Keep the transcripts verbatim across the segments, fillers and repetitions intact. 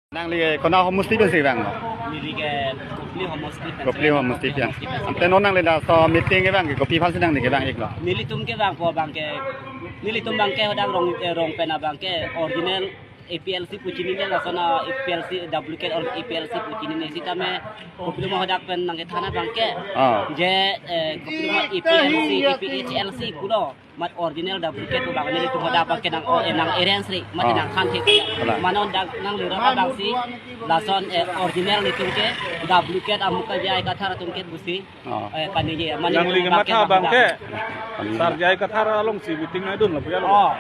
Nangli kona homosti pensi vang? Neli ke Kopili homosti pen. Kopili homosti ya. Ante non nangli laso meeting kevang ke kopi aphansi nangli kevang-iklo? Nelitum kevangpo abang ke, nelitum abang ke hadak rong, eh, rong pen abang ke original A P L C pu chinine, lason A P L C duplicate or A P L C pu chinine, sitame kopiloma hadak pen nangkethan abang ke. Ah. Je, eh, kopiloma A P L C, A P H L C pulo. Mat original duplicate pu abang nelitum hadak abang ke nang, eh, nang-arrange ri, mat, ah, nangthan thek. Kalang. Mane dak nangli rap abangsi lason, eh, original nelitum ke duplicate amuka J I Kathar atum ke pusi. Oh. Eh, paniji, mane nangli nelitum abang ke kematha abang ke. Sar J I Kathar alongsi meeting nangdunlo puya lo. Oh.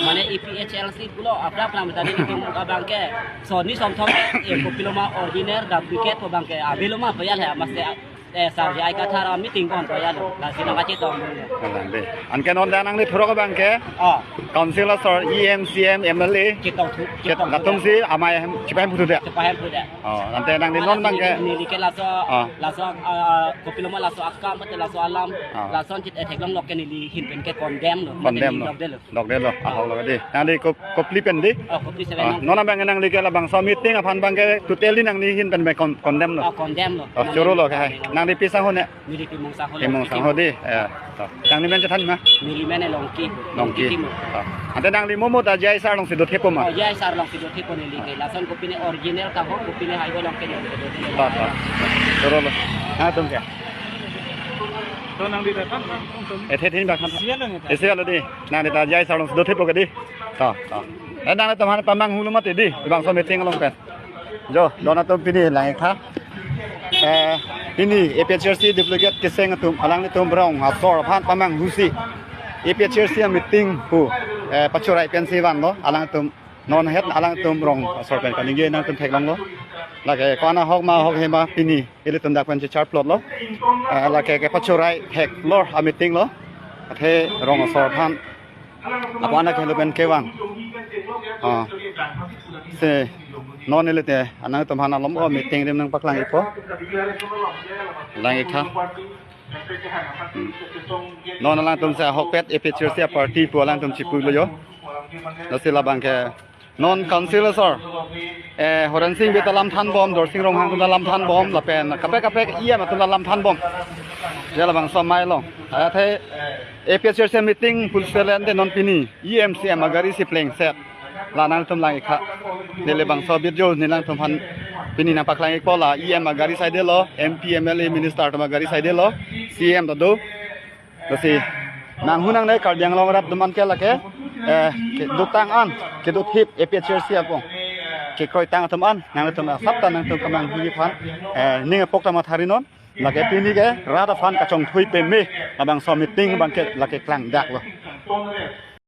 Mane A P H L C pulo, aphrang aphrang tadi nelitum abang ke. Sonni somthom ke, eh, kopiloma original duplicate pu abang ke aveloma puya le, mas ke, eh, Sar J I Kathar meeting kon puya lo. Lasi nangkachetong. Kalang dei. Anke non dak nangli thurok abang ke. Oh. Council asor, E M, C M, M L A. Chetong thu, chet-, chetong latumsi amei hem, chepahem puthudet. Chepahem puthudet. Oh, ante nangli non abang ke. Neli ke laso, ah, laso, ah, kopiloma laso akam, mate laso alam, ah, lason chit-, eh, theklonglok ke neli ahin pen ke condemn lo. Mate condemn neli lo. Dokdetlo. Dokdetlo. Ah. Ahok lo dei. Nangli Kop-, Kopili pen dei. Oh, Kopili seven. Ah, nang non abang nangli ke labangso meeting aphan abang ke totally nangli ahin pen me con-, condemn lo. Oh, condemn lo. Oh, choro lo ke hai. Nangli pi sangho ne? Neli Timung sangho. Timung sangho dei. Eh. To. Nangli men chethan ma? Neli men Longki. Longki. Longki Timung. To. Ante nangli mo mo ta J I sir alongsi dothepo ma? Oh, J I sir alongsi dothepo neli ke. Lason kopine original ta ho, kopine haibo along ke neli dothepo. To, to. Choro lo. Nangtum ke? To nangli datang, nangtum. Eh, the thin bak kan. Isi alo ni ta. Isi alo dei. Nangli ta J I sir alongsi dothepo ke dei. To, to. Eh, nangtum aphan pamanghulo mati dei. Labangso meeting along pen. Jo, non atum pini lang-iktha. Eh, pini A P H L C duplicate keseng atum, alanglitum rong asor aphan pamanghusi A P H L C meeting pu, eh, pachorai pensi vanlo, alangtum non het alangtum rong asor pen kaningje nangtum theklonglo. Lake ko-an ahok ma ahok he ma pini ilitum dak pen chechar plot lo. Eh, lake kepachorai theklor ameeting lo. Athe rong asor aphan aphan akhelo pen kevang. Ah. Si non elite anangtum aphan alom o meeting rim nangpaklang-ikpo. Lang-iktha. Hmm. Non alangtum si ahokpet A P H L C party pu alangtum chipulo jo. Lasi labang ke non council asor, eh, Horen Sing Bey ta lamthanbom, Dorsing Ronghang atum ta lamthanbom, lapen kaprek kaprek E M atum ta lamthanbom. Je labangso amei along. Athe A P H L C meeting pu selen te non pini E M C M agari si plengset. La nangtum lang-iktha. Neli labangso video nelangtum aphan pini nangpaklang-ikpo la E M agari saidelo, M P, M L A, minister atum agari saidelo, C M ta do. Lasi nanghu nangne Karbi Anglong arat atum an ke lake, eh, kedotang an, kedothip A P H L C apong kekroitang atum an, nangtum asap ta nangtum kemanghu aphan, eh, ning apok ta mathari non. Lake pini ke rat aphan kachongthui peme labangso meeting abang ke lake klangdaklo.